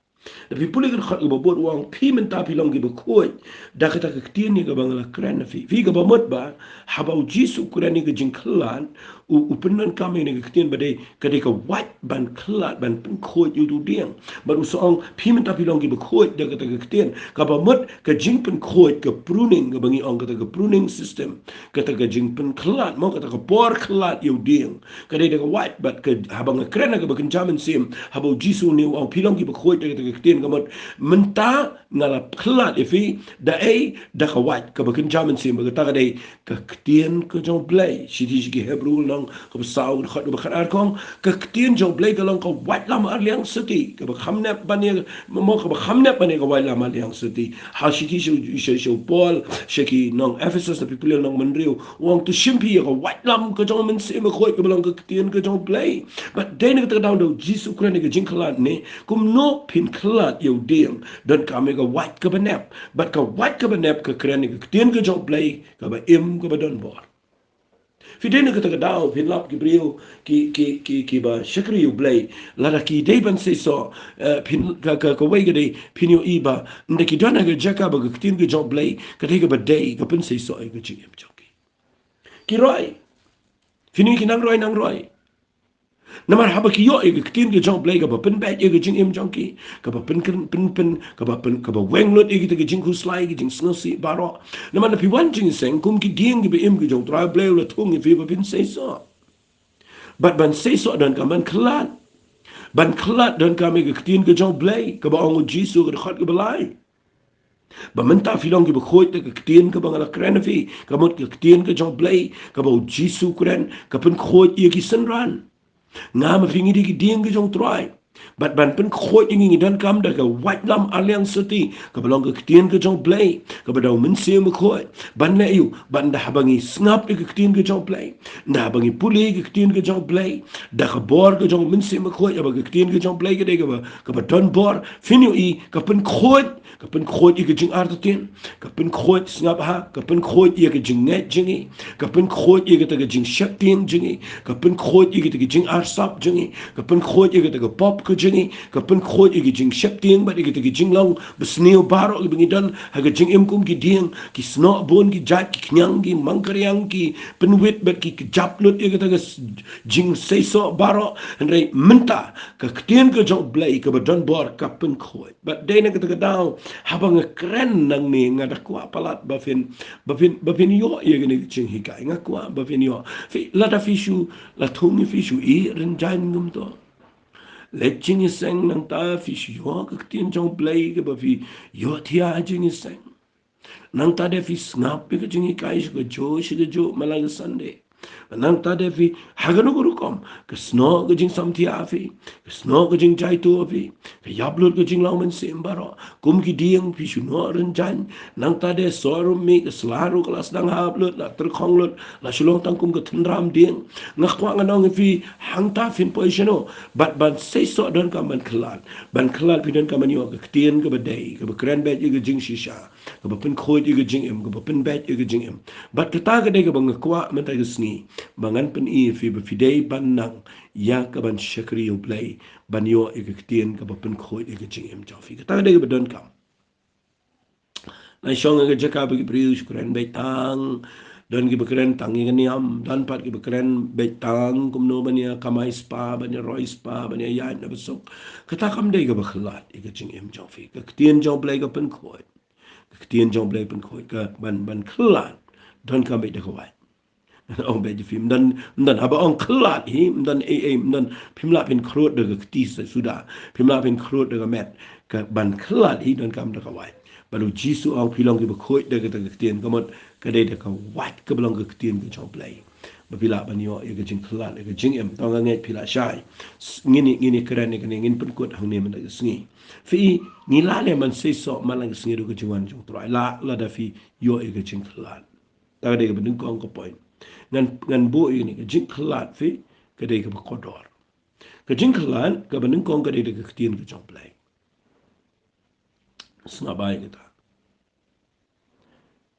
Lada phi pule ka dkhot kaba bud u ong, phi mynta phi long kiba khuid da kata ka ktien ïa kaba nga la kren ha phi. Phi, kaba mut ba haba u Jisu u kren ïa ka jingkhlad, u, u pyndonkam ïa kane ka ktien ba dei, ka dei ka wait ban khlad, ban pynkhuid ïa utu dieng. Bad u sa ong, phi mynta phi long kiba khuid da kata ka ktien. Kaba mut ka jingpynkhuid, ka pruning, kaba ngi ong kata ka pruning system, kata ka jingpynkhlad, mo, kata ka por khlad ïa u dieng, ka dei da ka wait. Bad ka, haba nga kren ha kaba kynja mynsiem, haba u Jisu une u ong phi long kiba khuid da kata ka ktien, ka mut mynta nga la khlad ïa phi. Da ei? Da ka wait kaba kynja mynsiem, ba kata ka dei ka ktien ka jong u Blei. Shithi sha ki Hebru lynnong kaba saw, dkhot kaba khatar ka ong, ka ktien jong u Blei ka long ka waitlam arliang syrti, kaba kham nep ban ïa, mo, kaba kham nep ban ïa ka waitlam arliang syrti. Ha shithi sha, sha, sha u Paul sha ki nong Ephesus, lada phi pule lynnong hynriew, u ong, to shim phi ïa ka waitlam ka jong u Mynsiem Bakhuid kaba long ka ktien ka jong u Blei. Bad dei na kata ka daw da u Jisu u kren ïa ka jingkhlad ne, kumno phin khlad ïa u dieng? Donkam ïa ka wait kaba nep. Bad ka wait kaba nep ka kren ïa ka ktien ka jong u Blei kaba im, kaba don bor. Phi, dei na kata ka daw phin lap ki briew ki, ki, ki, kiba shakri ïa u Blei, lada ki dei ban seisoh, eh, phin, ka, ka, kawei ka dei phin ïohi ba ynda ki don ha ka jaka ba ka ktien ka jong u Blei ka dei kaba dei, ka pynseisoh ïa ka jingim jong ki. Ki roi. Phin ïohi ki nang roi, nang roi. Namar haba ki ïoh ïa ka ktien ka jong u Blei kaba pynbeit ïa ka jingim jong ki, kaba pyn, pyn, pyn, pyn, kaba pyn, kaba weng lut ïa kita ki jingkhuslai, ki jingsngewsih baroh. Namar lada phi wan jingïaseng kum ki dieng kiba im ka jong u Trai, u Blei u la thung ïa phi ba phin seisoh. Bad ban seisoh donkam ban khlad. Ban khlad donkam ïa ka ktien ka jong u Blei, kaba ong u Jisu ha ka dkhot kaba lai. Ba mynta phi long kiba khuid da ka ktien kaba nga la kren ha phi, ka mut ka ktien ka jong u Blei, kaba u Jisu u kren, ka pynkhuid ïa ki synran. Nga ma phi ngi dei ki dieng ki jong u Trai. Bad ban pynkhuid ïa ngi, ngi donkam da ka waitlam arliang syrti, kaba long ka ktien ka jong u Blei, kaba da u Mynsiem Bakhuid. Ban leh aïu? Ban da haba ngi sngap ïa ka ktien ka jong u Blei, da haba ngi pule ïa ka ktien ka jong u Blei, da ka bor ka jong u Mynsiem Bakhuid, haba ka ktien ka jong u Blei ka dei kaba, kaba don bor, phin ïohi ka pynkhuid, ka pynkhuid ïa ka jingartatien, ka pynkhuid, sngap ha, ka pynkhuid ïa ka jingngeit jong ngi, ka pynkhuid ïa kata ka jingsheptieng jong ngi, ka pynkhuid ïa kata ka jingarsap jong ngi, ka pynkhuid ïa kata ka pop ka jong ngi, ka pynkhuid ïa ka jingsheptieng bad ïa kata ka jinglong basniew baroh kiba ngi don ha ka jingim kum ki dieng, ki snoh bun ki jait, ki khñiang, ki mangkariang, ki pynwit bad ki kjap lut ïa kata ka s-, jingseisoh baroh. Hynrei mynta ka ktien ka jong u Blei kaba don bor ka pynkhuid. Bad dei na kata ka daw, haba nga kren nangne, nga da kwah palat ba phin, ba phin, ba phin ïoh ïa kane ka jinghikai. Nga kwah ba phin ïoh. Phi, lada phi shu, la thung ïa phi shu ïeh rynjang kumto. Leit jingïaseng, nangta phi shu ïoh ka ktien jong u Blei kaba phi ïoh thiah ha jingïaseng. Nangta de phi sngap ïa ka jinghikai sha kajuh sha kajuh man la ka Sunday. Nangta de phi, ha kano ka rukom, ka snoh ka jingsamthiah phi, ka snoh ka jingjaituh phi, ka ïap lut ka jinglong mynsiem baroh, kum ki dieng phi shu noh rynjang, nangta de soh ruh mih, ka sla ruh ka la sdang hap lut, la tyrkhong lut, la shu long tang kum ka thynram dieng. Nga kwah ngan ong ïa phi, hangta phin poi shano, bad ban seisoh donkam ban khlad, ban khlad phi donkam ban ïoh ka ktien kaba dei, kaba kren beit ïa ka jingshisha, kaba pynkhuid ïa ka jingim, kaba pynbeit ïa ka jingim. Bad kata ka dei kaba nga kwah mynta ka sngi, ba ngan pyni ïa phi ba phi dei ban nang ïa kaban shakri ïa U Blei, ban ïoh ïa ka ktien kaba pynkhuid ïa ka jingim jong phi. Kata ka dei kaba donkam. Nang shong ha ka jaka ba ki briew shu kren beit tang, don kiba kren tang ïa ka niam, don pat kiba kren beit tang kumno ban ïa kamai spah, ban ïa roi spah, ban ïa ïaid na ba suk. Kata kam dei kaba khlad ïa ka jingim jong phi. Ka ktien jong U Blei ka pynkhuid. Ka ktien jong U Blei pynkhuid, ka ban, ban khlad donkam beit da ka wait. Ong beit ïa phi, ym don, ym don haba ong khlad hi, ym don ei ei, ym don, phim lah phin khrud da ka kti suda, phim lah phin khrud da ka met. Ka ban khlad hi donkam da ka wait. Bad U Jisu u ong phi long kiba khuid da kata ka ktien, ka mut ka dei da ka wait kaba long ka ktien ka jong U Blei, ba phi lah ban ïoh ïa ka jingkhlad, ïa ka jingim. Tang nga ngeit phi lah shai. S-, ngin ïa, ngin ïa kren ïa kane, ngin pynkut hangne mynta ka sngi. Phi i, ngi lah leh ban seisoh man la ka sngi ruh ka jingwan jong U Trai, lah lada phi ïoh ïa ka jingkhlad. Ta ka dei kaba nyngkong ka point. Ngan, ngan buh ïa kane, ka jingkhlad phi, ka dei kaba kordor. Ka jingkhlad kaba nyngkong ka dei da ka ktien ka jong U Blei. Sngap bha ïa kata.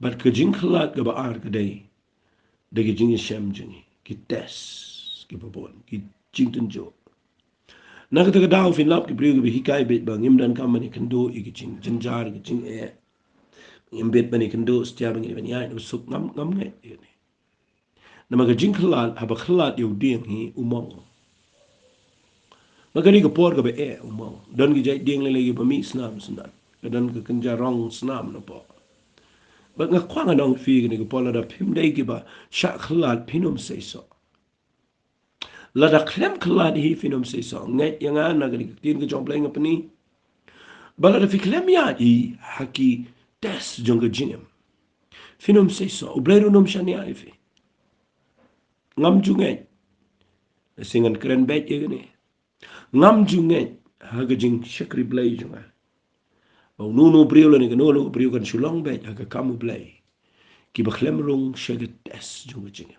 Bad ka jingkhlad kaba ar ka dei da ki jingïashem jong ngi, ki test kiba bun, ki jingtynjuh. Na kata ka daw phin lap ki briew kiba hikai beit ba ngim donkam ban ïakynduh ïa ki jingjynjar, ki jingeh. Ngim bit ban ïakynduh, stia ba ngin ïa ban ïaid na ba suk, ngam, ngam ngeit ïa kane. Namar ka jingkhlad, haba khlad ïa u dieng hi, u mong. Bad ka dei ka por kaba eh, u mong. Don ki jait dieng lei lei kiba mih snam sngap. Ka don ka kynja rong snam napoh. Bad nga kwah ngan ong ïa phi kane ka por, lada phim dei kiba shah khlad, phin ym seisoh. Lada khlem khlad hi, phin ym seisoh. Ngeit ïa nga, na kane ka ktien ka jong U Blei nga pyni. Bad lada phi khlem ïaid hi ha ki test jong ka jingim, phin ym seisoh. U Blei ruh un ym shaniah ïa phi. Ngam ju ngeit. Lehse ngan kren beit ïa kane. Ngam ju ngeit ha ka jingshakri Blei jong nga ba uno uno u briew lane kano kano u briew kan shu long beit ha ka kam U Blei, kiba khlem rung sha ka test jong ka jingim.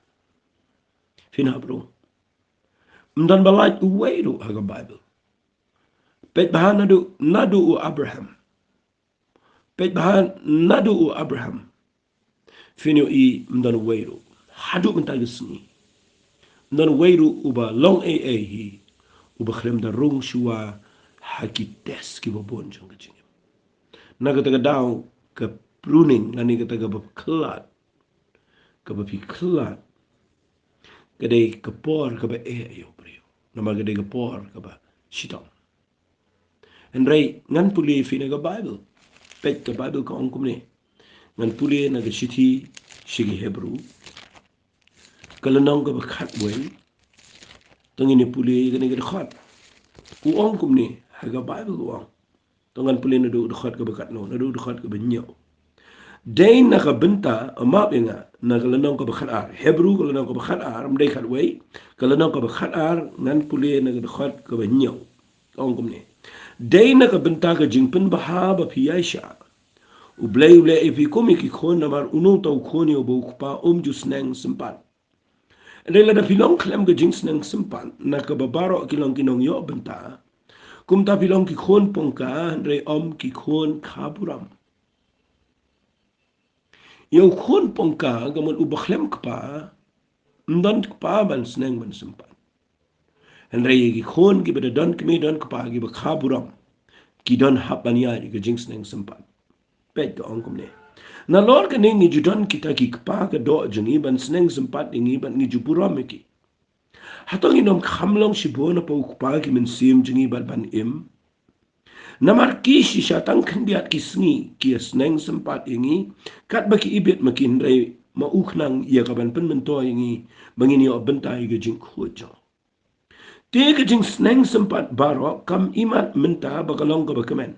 Phin hap rung. Ym don ba lait uwei ruh ha ka Baibl. Peit bha naduh, naduh u Abraham. Peit bha naduh u Abraham. Phin ïohi ym don uwei ruh haduh mynta ka sngi. Ym don uwei ruh uba long ei ei hi, uba khlem da rung shuwa ha ki test kiba bun jong ka jingim. Na kata ka daw, ka pruning lane kata kaba khlad, kaba phi khlad, ka dei ka por kaba eh ïa u briew. Namar ka dei ka por kaba shitom. Hynrei ngan pule ïa phi na ka Baibl. Peit, ka Baibl ka ong kumne. Ngan pule na ka shithi sha ki Hebru, ka lynnong kaba khatwei. To ngin ïa pule ïa kane ka dkhot. U ong kumne ha ka Baibl, u ong. To ngan pule naduh dkhot kaba katno, naduh dkhot kaba hynñiew. Dei na ka bynta, map ïa nga, na ka lynnong kaba khatar. Hebru ka lynnong kaba khatar, ym dei khatwei. Ka lynnong kaba khatar, ngan pule na ka dkhot kaba hynñiew. Ka ong kumne. Dei na ka bynta ka jingpynbha ba phi ïaishah, U Blei u leh ïa phi kum ïa ki khun, namar uno uta u khun ïa uba u kpa um ju sneng sympat. Hynrei lada phi long khlem ka jingsneng sympat, na kaba baroh ki long ki nongïoh bynta, kumta phi long ki khun pongka, hynrei ym ki khun kha burom. Ïa u khun pongka, ka mut uba khlem kpa, ym don kpa ban sneng ban sympat. Hynrei ïa ki khun kiba da don kmie don kpa, kiba kha burom, ki don hap ban ïaid ïa ka jingsneng sympat. Peit, ka ong kumne. Nalor kane ngi ju don kita ki kpa ka doh jong ngi ban sneng sympat ïa ngi bad ngi ju burom ïa ki. Hato ngin ym kham long shibun hapoh u kpa ki mynsiem jong ngi bad ban im? Namar ki shisha tang khyndiat ki sngi ki ïa sneng sympat ïa ngi, katba ki ibit ma ki, hynrei ma u khnang ïa ka ban pynmyntoi ïa ngi ba ngin ïoh bynta ïa ka jingkhuid jong u. Te ka jingsneng sympat baroh kam imat mynta ba ka long kaba kmen.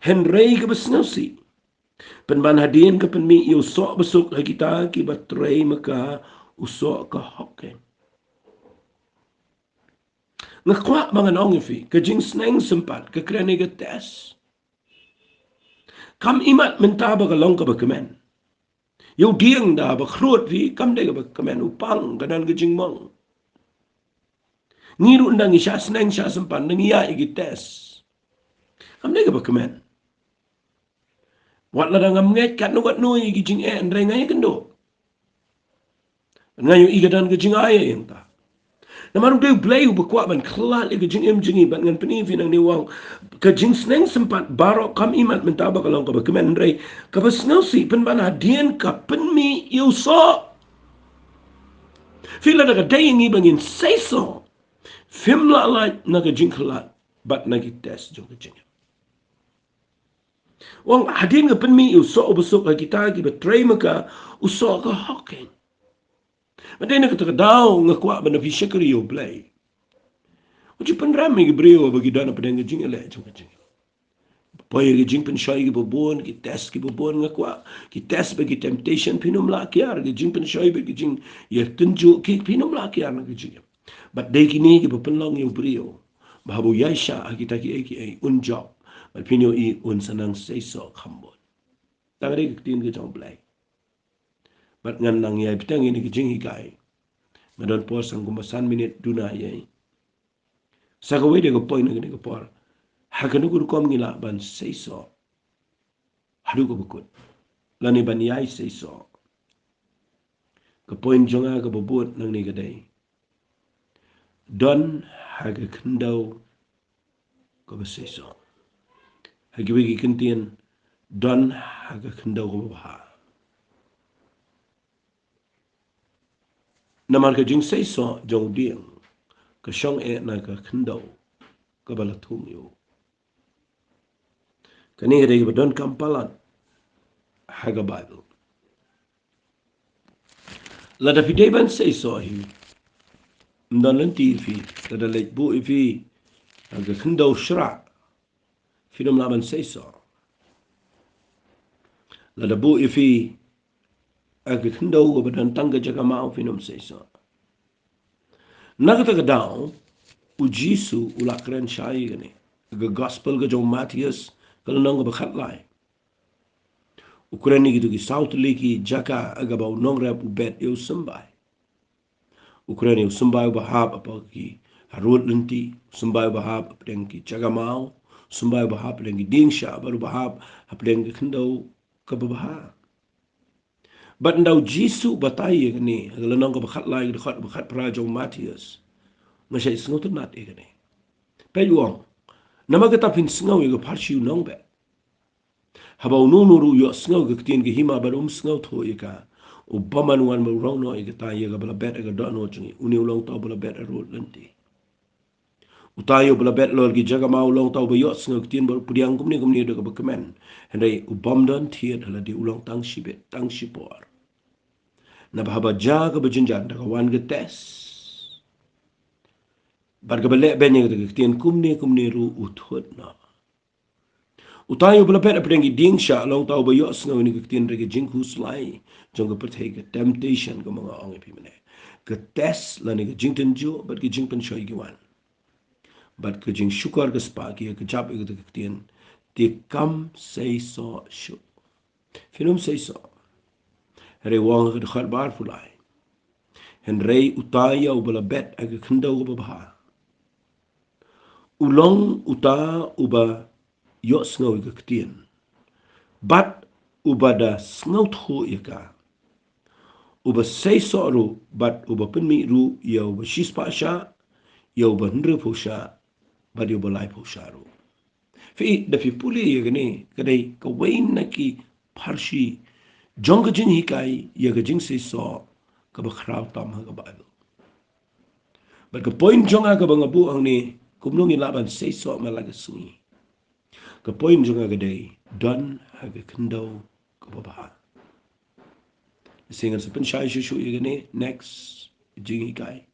Hynrei kaba sngewsih, pynban hadien ka pynmih ïa u soh ba suk ha kita kiba trei ma ka u soh ka hok keiñ. Nga kwah ba ngan ong ïa phi, ka jingsneng sympat ka kren ïa ka test. Kam imat mynta ba ka long kaba kmen. Ïa u dieng da ba khrud phi, kam dei kaba kmen, u pang, ka don ka jingmong. Ngi ruh ynda ngi shah sneng shah sympat, ynda ngi ïaid ïa ki test, kam dei kaba kmen. Wat lada ngam ngeit katno katno ïa ki jingeh, hynrei nga ïakynduh. Nga ïohi ka don ka jingai ïa ngi ta. Namar u dei U Blei uba kwah ban khlad ïa ka jingim jong ngi, bad ngan pyni ïa phi nangne, u ong, ka jingsneng sympat baroh kam imat mynta ba ka long kaba kmen, hynrei kaba sngewsih pynban hadien ka pynmih ïa u soh. Phi, lada ka dei ïa ngi ba ngin seisoh, phim lah lait na ka jingkhlad bad na ki test jong ka jingim. U ong, hadien ka pynmih ïa u soh uba suk ha kita kiba trei ma ka, u soh ka hok keiñ. Bad dei na kata ka daw nga kwah ban ong ïa phi, shakri ïa U Blei. U ju pynrem ïa ki briew ba ki don hapdeng ka jingïaleh jong ka jingim. Poi ïa ki jingpynshoi kiba bun, ki test kiba bun, nga kwah. Ki test bad ki temptation phin ym lah kiar, ki jingpynshoi bad ki jingïatynjuh ki, phin ym lah kiar na ka jingim. Bad dei kine kiba pynlong ïa u briew ba haba u ïaishah ha kita kiei kiei un jop, bad phin ïohi un sa nang seisoh kham bun. Tang dei ka ktien ka jong U Blei. Bad ngan nang ïai bteng ïa kane ka jinghikai. Nga don por sa kumba san minit duna ïa. Sa kawei de ka point na kane ka por. Ha kano ka rukom ngi lah ban seisoh haduh kaba kut, lane ban ïai seisoh? Ka point jong nga kaba bud nangne ka dei, don ha ka khyndew kaba seisoh. Ha kiwei ki kyntien, don ha ka khyndew kaba bha. Namar ka jingseisoh jong u dieng ka shong eh na ka khyndew kaba la thung ïa u. Kane ka dei kaba donkam palat ha ka Baibl. Lada phi dei ban seisoh hi, ym don lynti ïa phi. Lada leit buh ïa phi ha ka khyndew shrah, phin ym lah ban seisoh. Lada buh ïa phi ha ka khyndew kaba don tang ka jaka maw, phin ym seisoh. Na kata ka daw, U Jisu u la kren shai ïa kane ha ka Gospel ka jong u Mathaios, ka lynnong kaba khatlai. U kren ïa kito ki saw tylli ki jaka ha kaba u nongrep u bet ïa u symbai. U kren ïa u symbai uba hap ha ki harud lynti, u symbai uba hap hapdeng ki jaka maw, u symbai uba hap hapdeng ki dieng shah, bad uba hap hapdeng ka khyndew kaba bha. Bad ynda U Jisu u batai ïa kane ha ka lynnong kaba khatlai, ka dkhot ba khatphra jong u Mathaios, nga shait sngewtynnat ïa kane. Peit, u ong, namar kata phin sngew ïa ka pharshi u nongbet. Haba uno uno ruh u ïohsngew ïa ka ktien ka hima bad um sngewthuh ïa ka, u bymman u wan bad u rong noh ïa kata ïa kaba la bet ha ka dohnud jong ngi. Une u long uta uba la bet harud lynti. Uta ïa uba la bet halor ki jaka maw u long uta uba ïohsngew ïa ka ktien bad u pdiang kumne kumne da kaba kmen, hynrei u bym don thied ha lade, u long tang shibit, tang shipor. Naba haba jia kaba jynjar, da ka wan ka test bad kaba lehbeiñ ïa kata ka ktien kumne kumne ruh u thut noh. Uta ïa uba la bet hapdeng ki dieng shah u long uta uba ïohsngew ïa kane ka ktien, hynrei ka jingkhuslai jong ka pyrthei, ka temptation, kumba nga ong ïa phi mynne, ka test lane ka jingtynjuh bad ka jingpynshoi ki wan. Bad ka jingshukor ka spah ki ïa kjap ïa kata ka ktien, te kam seisoh shuh. Phin ym seisoh. Hynrei u ong ha ka dkhot ba arphew lai, hynrei uta ïa uba la bet ha ka khyndew kaba bha u long uta uba ïohsngew ïa ka ktien bad uba da sngewthuh ïa ka, uba seisoh ruh bad uba pynmih ruh ïa uba shispah shah, ïa uba hynriewphew shah, bad ïa uba laiphew shah ruh. Phi, da phi pule ïa kane, ka dei kawei na ki pharshi jong ka jinghikai ïa ka jingseisoh kaba khraw tam ha ka Baibl. Bad ka point jong nga kaba nga buh hangne, kumno ngin lah ban seisoh man la ka sngi. Ka point jong nga ka dei, don ha ka khyndew kaba bha. Shisien ngan sa pynshai shuh shuh ïa kane, next jinghikai.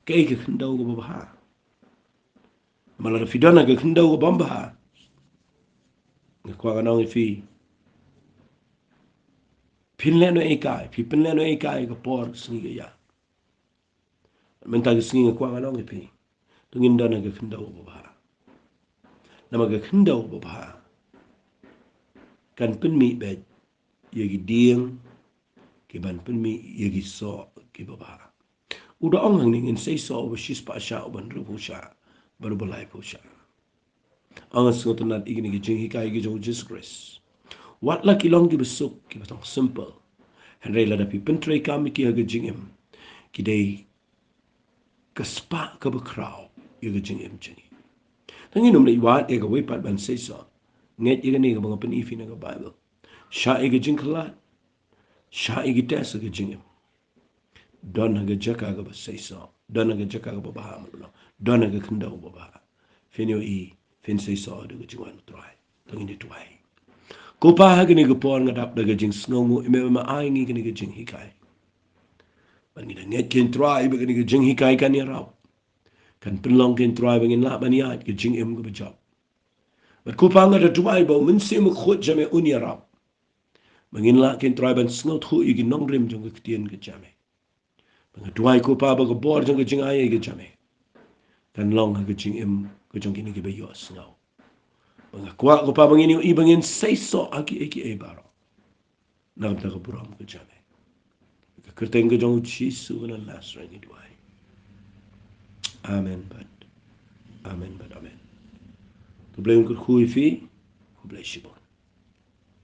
Kaei ka khyndew kaba bha? Namar lada phi don ha ka khyndew kaba bha, nga kwah ngan ong ïa phi, Pynlehnohei kai, phi pynlehnohei kai ka por ka sngi ka ïa. Mynta ka sngi nga kwah ngan ong ïa phi, to ngin don ha ka khyndew babha. Namar ka khyndew babha kan pynmih beit ïa ki dieng ki ban pynmih ïa ki soh ki babha. U da ong hangne ngin seisoh uba shispah shah, uba hynriewphew shah bad uba laiphew shah. Ong nga sngewtynnat ïa kine ki jinghikai ki jong u Jisu Khrist. Wat la ki long kiba suk, kiba tang simple, hynrei lada phi pyntreikam ïa ki ha ka jingim, ki dei ka spah kaba khraw ïa ka jingim jong ngi. Tang ngin ym leit wad ïa kawei pat ban seisoh. Ngeit ïa kane kaba nga pyni ïa phi na ka Baibl. Shah ïa ka jingkhlad, shah ïa ki test ha ka jingim. Don ha ka jaka kaba seisoh, don ha ka jaka kaba bha, don ha ka khyndew babha. Phin ïohi, phin seisoh da ka jingwan u Trai. To ngin ïa duwai. Ko Pa, ha kane ka por nga dap da ka jingsngewnguh, i me ba me ai ngi kane ka jinghikai. Bad ngi da ngeit, ko Trai, ba kane ka jinghikai kan ïarap, kan pynlong, ko Trai, ba ngin lah ban ïaid ka jingim kaba jop. Bad ko Pa, nga da duwai ba u Mynsiem Bakhuid jong me un ïarap, ba ngin lah, ko Trai, ban sngewthuh ïa ki nongrim jong ka ktien ka jong me. Ba nga duwai ko Pa ba ka bor jong ka jingai ka jong me kan long ha ka jingim ka jong kine kiba ïohsngew. Ba nga kwah ko Pa ba ngin ïohi ba ngin seisoh ha kiei kiei baroh na ka bynta ka burom ka jong me. Ka kyrteng ka jong u Jisu uba na Nasareth ngi duwai. Amen bad amen bad amen. Khublei un kyrkhu ïa phi. Khublei shibun.